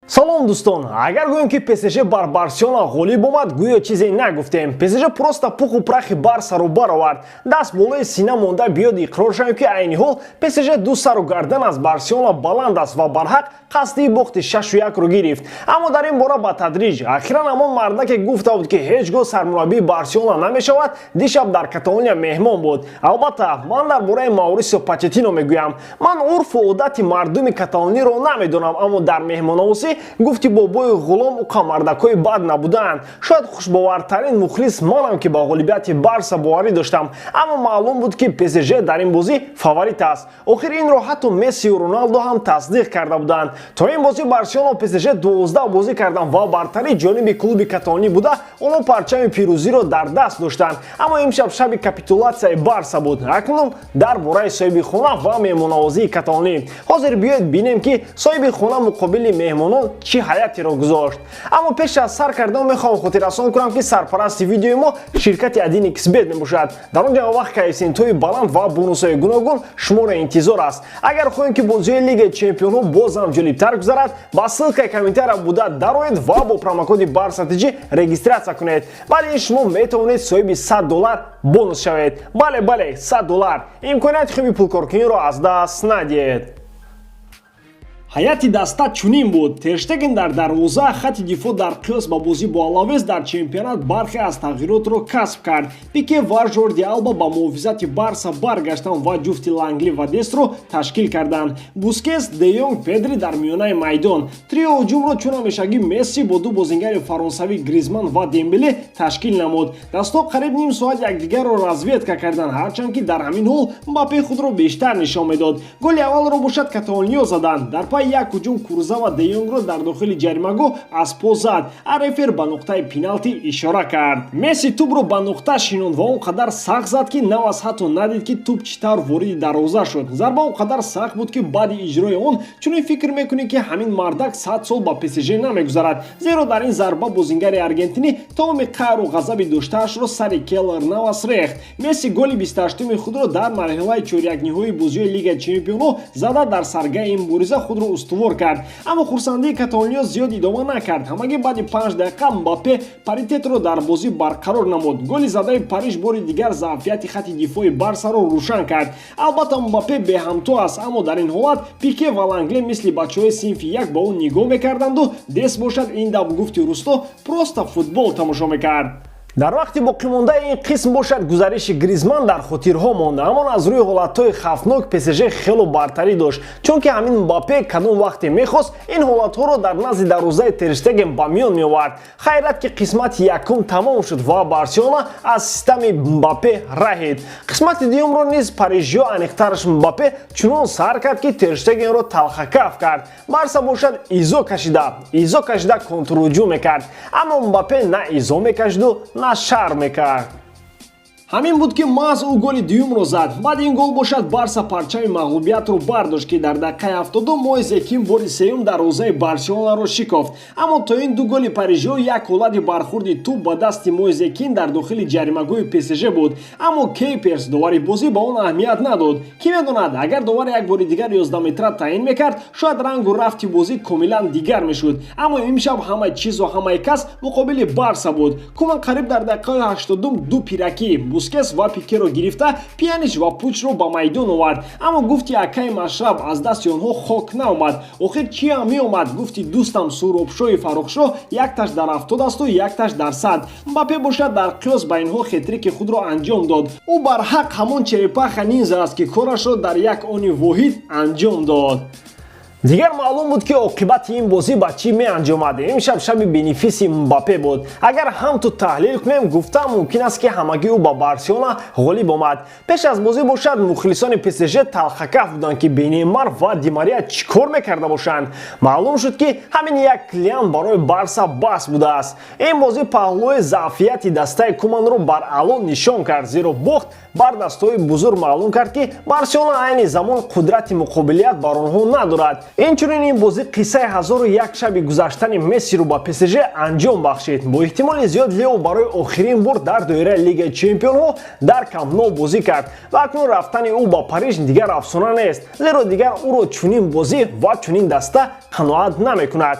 Салом, дӯстон! Агар гӯем, ки ПСЖ бар Барселона ғолиб омад, гӯё чизе нагуфтем. ПСЖ просто пуху прахи Барсаро баровард. Даст болои сина монда биёд иқрор шавем, ки айни ҳол ПСЖ ду сару гардан аз Барселона баланд аст ва барҳақ қасди бохти 6-1-ро гирифт. Аммо дар ин бора ба тадриҷ. Ахиран ҳамон мардаке гуфта буд, ки ҳеҷ гоҳ сармураббии Барселона намешавад, дишаб дар Каталония меҳмон буд. Албатта, ман дар бораи Маурисио Почетино мегӯям. Ман урфу одати мардуми каталониро намедонам, аммо дар меҳмонавозӣ, гуфти бобои ғулом, уқа мардакҳои бад набуданд. Шояд хушбовартарин мухлис манам, ки ба ғолибияти Барса боварӣ доштам, аммо маълум буд, ки ПСЖ дар ин бозӣ фаворит аст. Охир инро ҳатто Мессию Роналдо ҳам тасдиқ карда буданд. То ин бозӣ Барселона ПСЖ 12 бозӣ карданд ва бартарии ҷониби клуби каталонӣ буда, онҳо парчами пирӯзиро дар даст доштанд. Аммо имшаб шаби капитулятсияи Барса буд. Акнун дар бораи соҳиби хона ва меҳмонавозии каталонӣ. Ҳозир биёед бинем, ки соҳиби хона муқобили меҳмонон чӣ ҳайатеро гузошт. Аммо пеш аз сар кардан мехоҳам хотиррасон кунам, ки сарпарасти видеои мо ширкати 1xBet мебошад. Дар он ҷо вақт коэффисиентҳои баланд ва бонусҳои гуногун шуморо интизор аст. Агар хоҳем, ки бозиҳои Лигаи чемпионҳо боз ҳам ҷолибтар гузарад, ба ссылкаи комментария буда дароед ва бо промокоди БАРСАТЖ регистрация кунед. Баъди ин шумо метавонед соҳиби 100 доллар бонус шавед. Бале, бале, 100 доллар. Имконияти хуби пулкоркуниро аз даст надиҳед. Ҳайати даста чунин буд: Тер Штеген дар дарвоза. Хати дифоъ дар қиёс ба бозӣ бо Алавес дар чемпионат бархе аз тағйиротро касб кард. Пике ва Жорди Алба ба муҳофизати Барса баргаштанд ва ҷуфти Лангли ва Дестро ташкил карданд. Бускес, Де Йонг, Педри дар миёнаи майдон. Трио ҳуҷумро чун ҳамешагӣ Месси бо ду бозингари фаронсавӣ, Гризман ва Дембеле, ташкил намуд. Дастҳо қариб ним соат якдигарро разведка карданд, ҳарчанд ки дар ҳамин ҳол Мбаппе худро бештар нишон медод. Голи аввалро бошад каталониё заданд. Дар пай як ҳуҷум Курзава Де Йонгро дар дохили ҷаримагоҳ аз по зад, а рефери ба нуқтаи пеналти ишора кард. Месси тӯбро ба нуқта шинонд ва он қадар сахт зад, ки Навас ҳатто надид, ки тӯб чӣ тавр вориди дарвоза шуд. Зарба он қадар сахт буд, ки баъди иҷрои он чунин фикр мекунӣ, ки ҳамин мардак 100 сол ба ПСЖ намегузарад, зеро дар ин зарба бозингари аргентинӣ тамоми қаҳру ғазаби доштаашро сари Кейлор Навас рехт. Месси голи 28-уми худро дар марҳилаи чорякниҳоии бозиҳои Лигаи чемпионҳо зада, дар саргаи ин мубориза худро устувор кард. Аммо хурсандии каталониё зиёд идома накард. Ҳамагӣ баъди 5 дақиқа Мбаппе паритетро дар бозӣ барқарор намуд. Голи задаи Париж бори дигар заъфияти хати дифои Барсаро рӯшан кард. Албатта, Мбаппе беҳамто аст, аммо дар ин ҳолат Пике ва Лангле мисли бачаҳои синфи як ба ӯ нигоҳ мекарданду Дест бошад, ин дам, гуфти русто, просто футбол тамошо мекард. Дар вақти боқимондаи ин қисм бошад, гузариши Гризман дар хотирҳо монда. Амон аз рӯи ҳолатҳои хавфнок ПСЖ хело бартарӣ дошт, чунки ҳамин Мбаппе кадом вақте мехост, ин ҳолатҳоро дар назди дарвозаи Тер Штеген ба миён меовард. Хайрат, ки қисмати якум тамом шуд ва Барселона аз системаи Мбаппе раҳид. Қисмати дуюмро низ парижиё, аниқтараш Мбаппе, чунон сар кард, ки Тер Штегенро талхакаф кард. Барса бошад, изо кашида, изо кашида контрҳуҷум мекард, аммо Мбаппе на изо мекашиду, на шарм мекард. Ҳамин буд, ки маҳз ӯ голи дуюмро зад. Баъди ин гол бошад, Барса парчами мағлубиятро бардошт, ки дар дақиқаи 70 Мойзе Кин бори сеюм дарвозаи Барселонаро шикофт. Аммо то ин ду голи парижиҳо як ҳолати бархурди тӯб ба дасти Мойзе Кин дар дохили ҷаримагоҳи ПСЖ буд, аммо Кейперс, довари бозӣ, ба он аҳамият надод. Кӣ медонад, агар довар як бори дигар 11 метра таъин мекард, шояд рангу рафти бозӣ комилан дигар мешуд. Аммо имшаб ҳамаи чизу ҳамаи кас муқобили Барса буд. Куман қариб дар дақиқаи 80 ду пиракӣ, Бускес ва Пикеро гирифта, Пианич ва Пучро ба майдон овард, аммо, гуфти акаи Машраб, аз дасти онҳо хок наомад. Охир чиам меомад? Гуфти дӯстам Суробшоҳи Фаррухшоҳ, якташ дар 70 асту якташ дар 100. Мбаппе бошад, дар қиёс ба инҳо хетрики худро анҷом дод. Ӯ барҳақ ҳамон черепаха ниндзя аст, ки корашро дар як они воҳид анҷом дод. Дигар маълум буд, ки оқибати ин бозӣ ба чӣ меанҷомад. Имшаб шаби бенефиси Мбаппе буд. Агар ҳамту таҳлил кунем, гуфтан мумкин аст, ки ҳамагӣ ӯ ба Барселона ғолиб омад. Пеш аз бозӣ бошад, мухлисони ПСЖ талхакаф буданд, ки бе Неймар ва Ди Мария чӣ кор мекарда бошанд. Маълум шуд, ки ҳамин як Килиан барои Барса бас будааст. Ин бозӣ паҳлӯи заъфияти дастаи Куманро бар аъло нишон кард, зеро бохт бар дастҳои бузург маълум кард, ки Барселона айни замон қудрати муқобилият бар онҳо надорад. Инчунин ин бозӣ қиссаи 1001 шаби гузаштани Мессиро ба ПСЖ анҷом бахшид. Бо эҳтимоли зиёд Лео барои охирин бор дар доираи Лигаи чемпионҳо дар Камп Ноу бозӣ кард ва акнун рафтани ӯ ба Париж дигар афсона нест, зеро дигар ӯро чунин бозӣ ва чунин даста қаноат намекунад,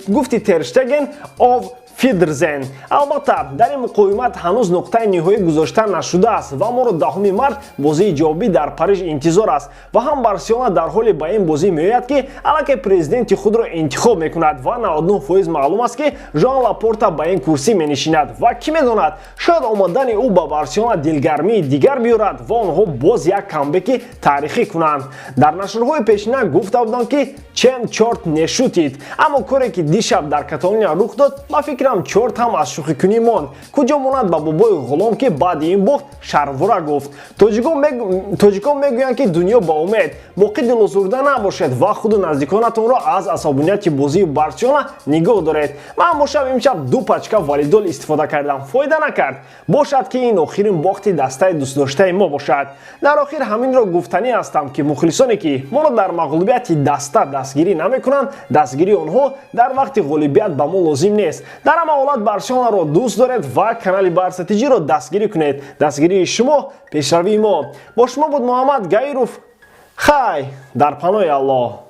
гуфти Терштеген. Auf Wiedersehen. Албатта, дар ин муқовимат ҳанӯз нуқтаи ниҳоӣ гузошта нашудааст ва моро 10 март бозии ҷавобӣ дар Париж интизор аст. Ва ҳам Барселона дар ҳоле ба ин бозӣ меояд, ки аллакай президенти худро интихоб мекунад ва 99% маълум аст, ки Жоан Лапорта ба ин курсӣ менишинад. Ва кӣ медонад, шояд омадани ӯ ба Барселона дилгармии дигар биёрад ва онҳо боз як камбеки таърихӣ кунанд. Дар нашрҳои пешина гуфта будам, ки чем чёрт не шутит, аммо коре, ки дишаб дар Каталония рух дод, ба фикрам, чёрт ҳам аз шӯхикунӣ монд. Куҷо монад ба бобои ғулом, ки баъди ин бохт шарвора гуфт. Тоҷикон мегӯянд, ки дунё ба умед. Боқӣ дилозурда набошед ва худу наздиконатонро аз асабонияти бозии Барселона нигоҳ доред. Ман бошам, имшаб ду пачка валидол истифода кардам, фоида накард. Бошад, ки ин охирин бохти дастаи дӯстдоштаи мо бошад. Дар охир ҳаминро гуфтанӣ ҳастам, ки мухлисоне, ки моро дар мағлубияти даста дастгирӣ намекунанд, дастгирии онҳо дар вақти ғолибият ба мо лозим нест. Дар ҳама ҳолат Барселонаро дӯст доред ва канали Барса ТЖро дастгирӣ кунед. Дастгирии шумо пешравии мо. Бо шумо буд Муҳаммад Гаиров. Хай, дар паноҳи Аллоҳ.